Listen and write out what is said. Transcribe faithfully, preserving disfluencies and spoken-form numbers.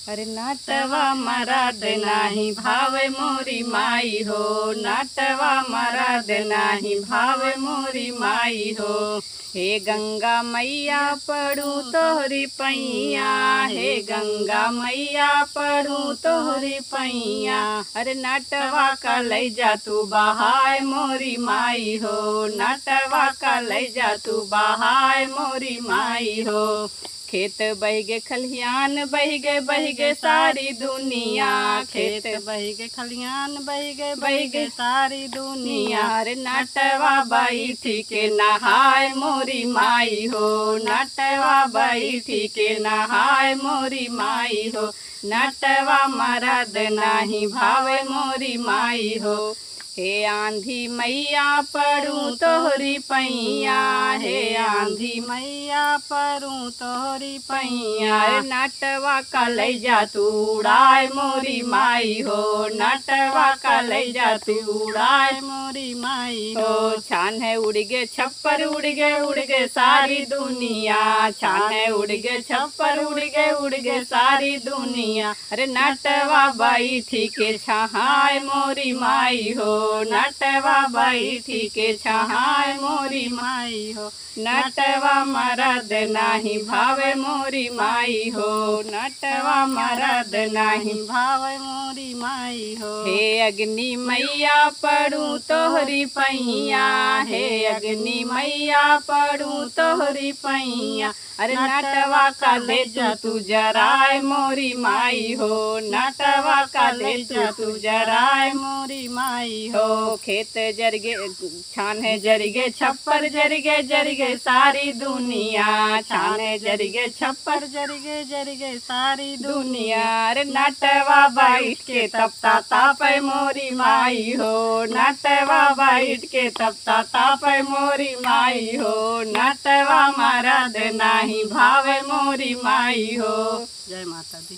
अरे नटवा मरद नाही भावे मोरी माई हो, नटवा मरद नाही भावे मोरी माई हो। हे गंगा मैया पड़ू तोहरी पैया, हे गंगा मैया पड़ू तोहरी पैया। अरे नटवा का लैजा तू बहाय मोरी माई हो, नटवा का लैजा तू बहाय मोरी माई हो। खेत बहिगे खलिहान बहिगे बहिगे सारी दुनिया, खेत बहिगे खलिहान बहिगे बहिगे सारी दुनिया। अरे नटवा बैठी के नहाय मोरी माई हो, नटवा बैठी के नहाय मोरी माई हो। नटवा मरद नाही भावे मोरी माई हो। हे आंधी मैया पड़ू तोहरी पैया, हे आंधी मैया पड़ू तोहरी पैया। अरे नटवा का लैजा तू उड़ाय मोरी माई हो, नटवा का लैजा तू उड़ाय मोरी माई हो। छान है उड़िगे छप्पर उड़िगे उड़िगे सारी दुनिया, छान है उड़िगे छप्पर उड़िगे उड़िगे सारी दुनिया। अरे नटवा बैठी के छहाय मोरी माई हो, नटवा बैठी के छहाय मोरी माई हो। नटवा मरद नाही भावे मोरी माई हो, नटवा मरद नाही भावे मोरी माई हो। हे अग्नि मैया पड़ू तोहरी पैया, हे अग्नि मैया पड़ू तोहरी पैया। अरे नटवा का लैजा तू जराय मोरी माई हो, नटवा का लैजा तू जराय मोरी माई हो। खेत जरिगे छान है जरिगे छप्पर जरिगे जरिगे सारी दुनिया, छान है जरिगे छप्पर जरिगे जरिगे सारी दुनिया। अरे नटवा बैठ के तपता तापे मोरी माई हो, नटवा बैठ के तपता तापे मोरी माई हो। नटवा मरद नाही भावे मोरी माई हो। जय माता दी।